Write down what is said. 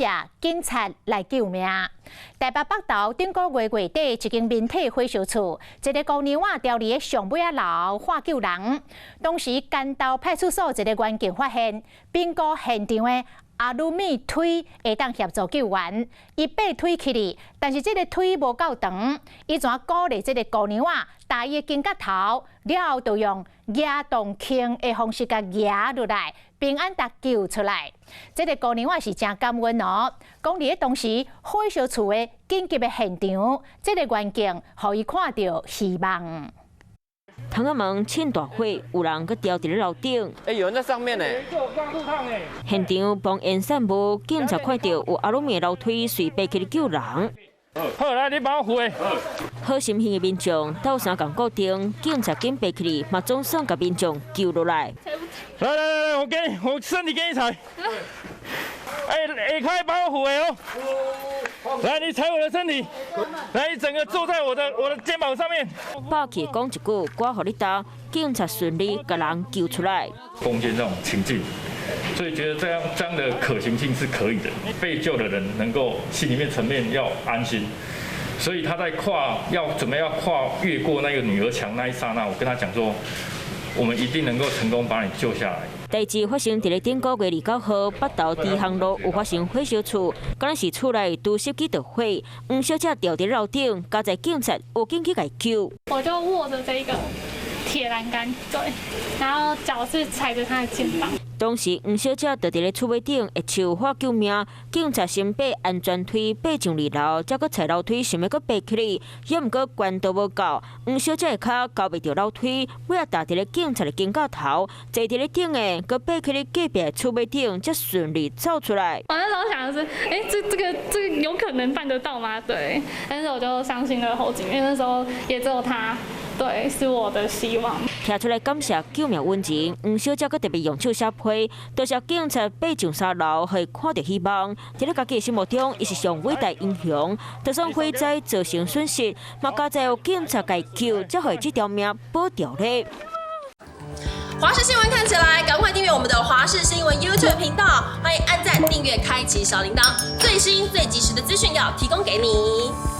謝警察來救命。台北北投頂個月月底，一間民體火燒厝，一个姑娘仔牢佇咧上尾仔樓喊救人。當時關渡派出所一个員警發現，評估現場的阿魯米推會當協助救援，伊爬推起來，但是這个推無夠長，伊怎鼓勵這个姑娘仔踏伊的肩胛頭，了後就用夯動輕的方式共夯落來，平安共救出來。這个姑娘仔是誠感恩哦，講佇咧當時火燒厝的緊急的現場，這个員警予伊看著希望。窗仔門凊大火，有人閣牢佇咧樓頂。欸，有人在上面呢。現場防煙散霧，警察看著有阿魯米樓梯隨爬起來救人。好，來，你幫我扶。好心的民眾鬥相共固定，警察緊爬起來，嘛總算共民眾救落來。來來來來，我給你，我身體給你踩。欸，下跤幫我扶哦。來，你踩我的身體，來，你整個坐在我的肩膀上面。霸氣講一句，我予你擔，警察順利共人救出來。攻堅這種情境，所以覺得這樣的可行性是可以的。被救的人能夠心裡面層面要安心，所以他在跨要準備要跨越過那個女兒牆那一剎那，我跟他講說，我們一定能夠成功把你救下來。代誌發生佇咧頂個月29號，北投支行路有發生火燒厝，敢若是厝內除濕機著火，黃小姐牢佇樓頂，佳哉警察有緊去共救。我就握著這個鐵欄杆，對，然後腳是踩著他的肩膀。當時黃小姐就佇咧厝尾頂會手喊救命，警察先爬安全梯爬上二樓，才閣踩樓梯想欲閣爬起來，猶毋過懸度無夠，黃小姐的跤交袂著樓梯，尾仔踏佇咧警察的肩胛頭，坐佇咧頂的，閣爬起來隔壁厝尾頂，才順利走出來。我那時候想的是，欸，這個有可能辦得到嗎？對，但是我就傷心了好幾，因為那時候也只有他，對，是我的希望。站出來感謝救命恩人，黃小姐閣特別用手寫批，多謝警察爬上三樓，予伊看著希望。佇咧家己的心目中，伊是上偉大英雄。就算火災造成損失，嘛佳哉有警察共救，才予這條命保著咧。華視新聞看起來，趕快訂閱我們的華視新聞 YouTube 頻道，歡迎按讚、訂閱、開啟小鈴鐺，最新最及時的資訊要提供給你。